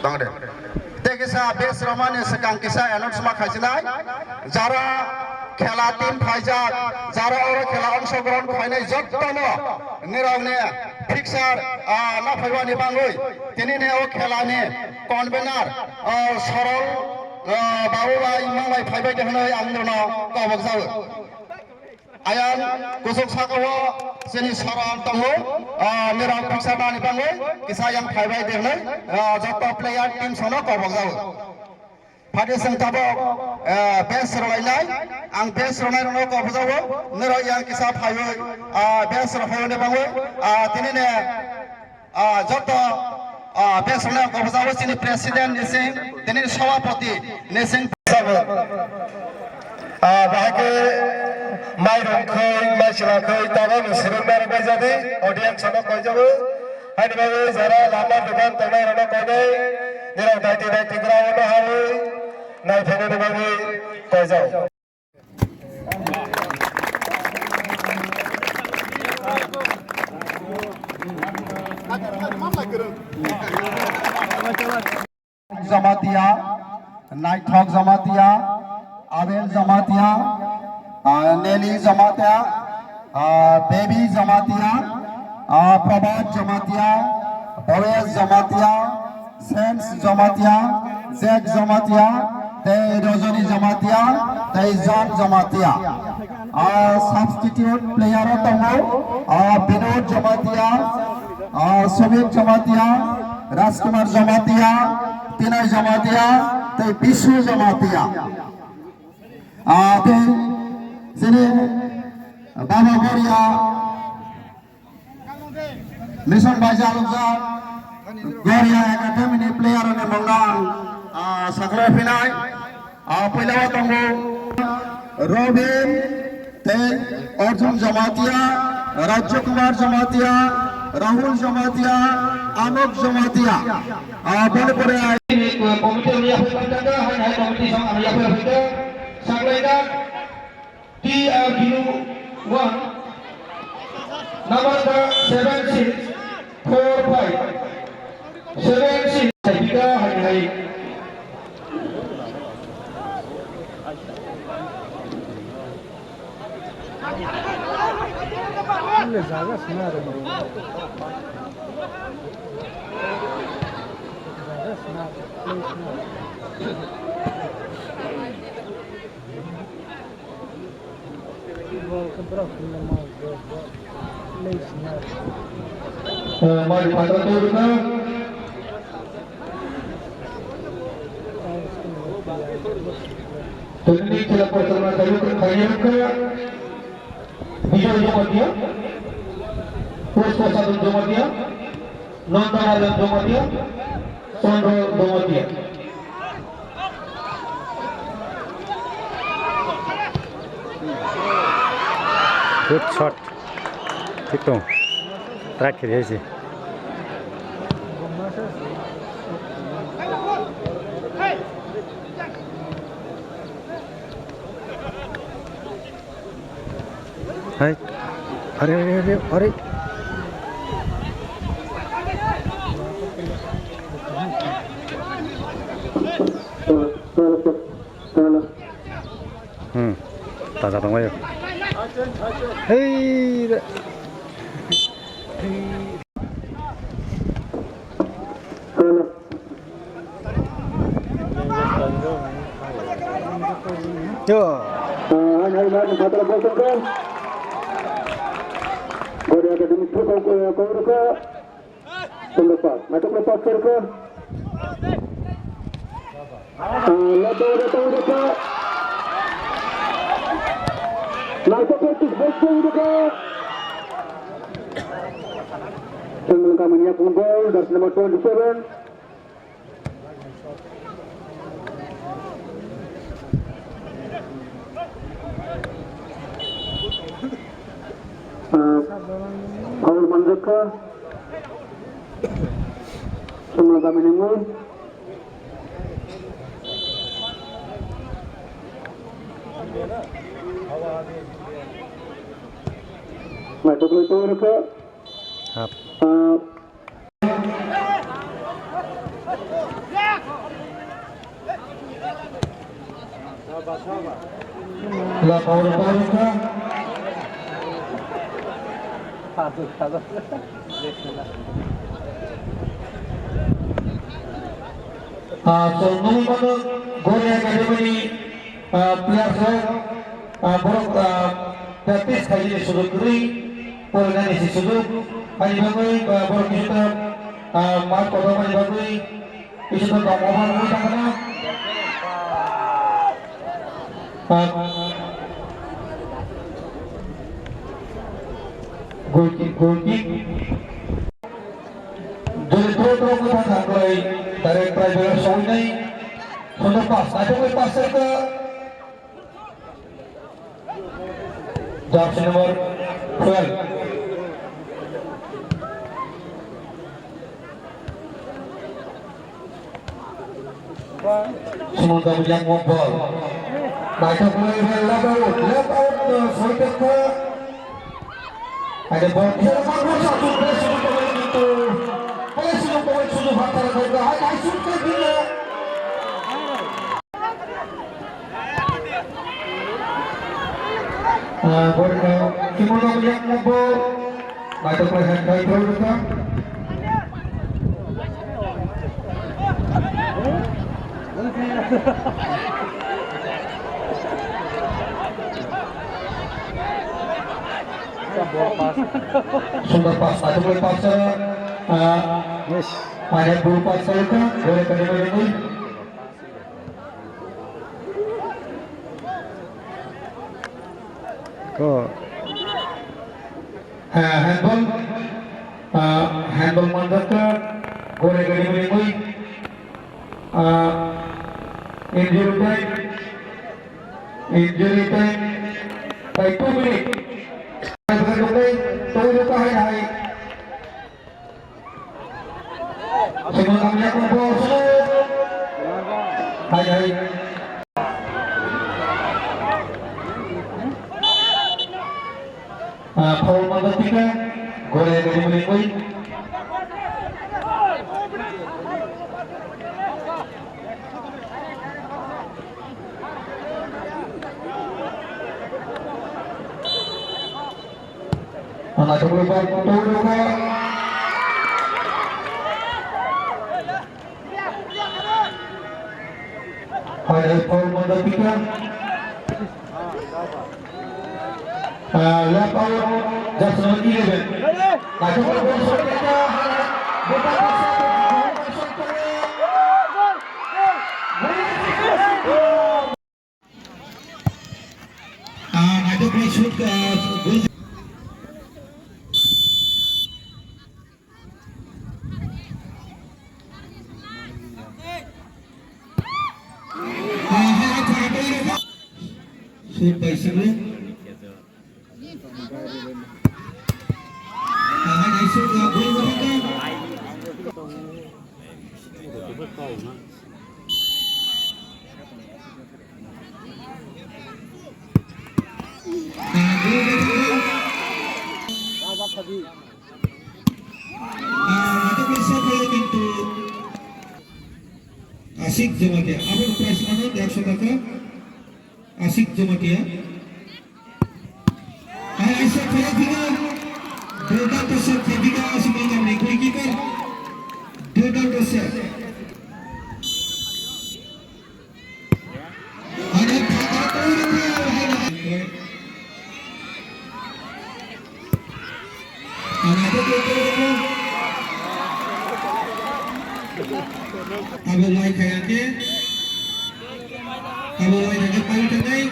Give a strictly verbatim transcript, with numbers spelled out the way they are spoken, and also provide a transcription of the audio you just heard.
Tong de. Tei kisa base romani swkang kisa announce ma khaisinai. Jara khela team phaijak, jara oro khela ongshogrohon khainai jottono nirokni fixture, ah, na phaibani bangwi. Tini ni o khela ni convener, ah, Sorol, ah, Babu bai manglai phaibai de hwnwi ang nirokno kobok jago. Ayang kusuk saka o chini Sorol tongo, ah, nirok fixture nani bangwi kisa yang phaibai de hwnwi, ah, jotto player team sono kobok jago. Phadi seng tabok, ah, base rwlainai, ang base rwnai rwno kobok jago, nirok yang kisa phaiwi, ah, base rw phaiwi ni bangwi, ah, tini ne, ah, jotto, ah, base rwnai kobok jago chini president ni sing, tini sabhapati ni sing. Ah, bahai khe mai rung khoi, mai chwla khoi, tabok ni swrwng narwk bai jadi, audience no koi jago. Haini bagwi jara lama dokan tongnai rok no koi nai, nirok daiti daiti ground no hawi, nai phainani bagwi koi jago. Jamatia, Naithok Jamatia, Abel Jamatia, ah, Nelly Jamatia, ah, Baby Jamatia, ah, Prabhat Jamatia, Boyes Jamatia, James Jamatia, Jack Jamatia, tei Rajani Jamatia, tei John Jamatia. Ah, substitute player o tongo, ah, Binod Jamatia, ah, Sumit Jamatia, Rajkumar Jamatia, Tinai Jamatia, tei Bishu Jamatia. Ah, tei chini Baba Goria, Mission bai jalukjak Goria Academy ni player ni mungno ang, ah, sakhlai phinai. Ah, puila o tongo Robin tei Arjun Jamatia, Rajya Kumar Jamatia, Rahul Jamatia, Anok Jamatia. Ah, boni pore ai committee ang yaphai phaikha, hai hai committee song ang yaphai phaikha. Saklaijak. T R Binu one, number seven six four five, seven six, Saipika hai hai. Mai phatar twi rwkha. Tini khela porichalona khaiyung kha Bijoy Jamatia, Pushpa Sadhan Jamatia, Nanda Rajan Jamatia, Chandra Jamatia. Good shot. Thik tong. Track kiri hai si. Hai. Are, are, are, are. Hmm. Taja tongbaio. Hei. Yo. Hai, hai, hai, hai, hai, hai. Goria Academy, kau, kau, kau, kau. Tunggu pas. Naikok lepas ke ke. Ah, lepas, lepas, lepas. Naikok lepas, lepas, lepas. Yang melengkapi niat gol, jersey number twenty seven. Ah, foul manjakha. Sumna kami nungwi. Mai tukui tu rukha. Hap. Ah, Thank you. La power power ka. Ah, so nung mano Goria Academy ni, ah, players rok, ah, borok, ah, practice khaini sujok kwrwi, porinani se sujok, ani bagwi, ah, borok kisa, ah, mat kotor mani bagwi, Isor tong obar ui tangkana. Goal kick, goal kick. Jodi throw, throw, throw, throw, throw, direct try bela soi nai. Sundo pass, naithok pass serka. Jersey number twelve. Sumon Kabuliak mo ball. Naithok play ball, left out, left out, uh, Soitekha. Ada ball. Play sujuk pemain itu. Play sujuk pemain, sujuk hak tarah. Hai, hai, shoot ke dia. Ah, bor-, ah, kimono yang mampu, baca pelajaran kau itu, lupa. Sudah pas, baca pelajaran pas, ah, yes. Banyak bulu pas, lupa, boleh kena, boleh. Ko. Ah, handball. Ah, handball manjak kha. Gore gari mui mui. Ah, injury time. Injury time. By two minutes. Hai, hai, hai. Sumon Kabuliak mo ball shoot. Hai, hai. Ah, foul manjak tika. Gore gari mui mui. Ana chuklo bal kotor rogo. Hai, hai, foul manjak tika. Ah, left out, jersey number eleven. Naithok ball shot tika. Ah, naithok khe shoot, ah, goal. Ah, ha, ha, ha, ha, ha. Shoot by Sulu. Ah, ha, ha, shoot, ah, goal, goal, goal. Asik Jamatia, aboni price mano ekso taka. Asik Jamatia. Hai, aisa khayak dina. Dodal Tosep khayak dina, asik mano ni goalkeeper. Dodal Tosep. Abo lai khaya khe, abo lai khaya khe pai thangnai.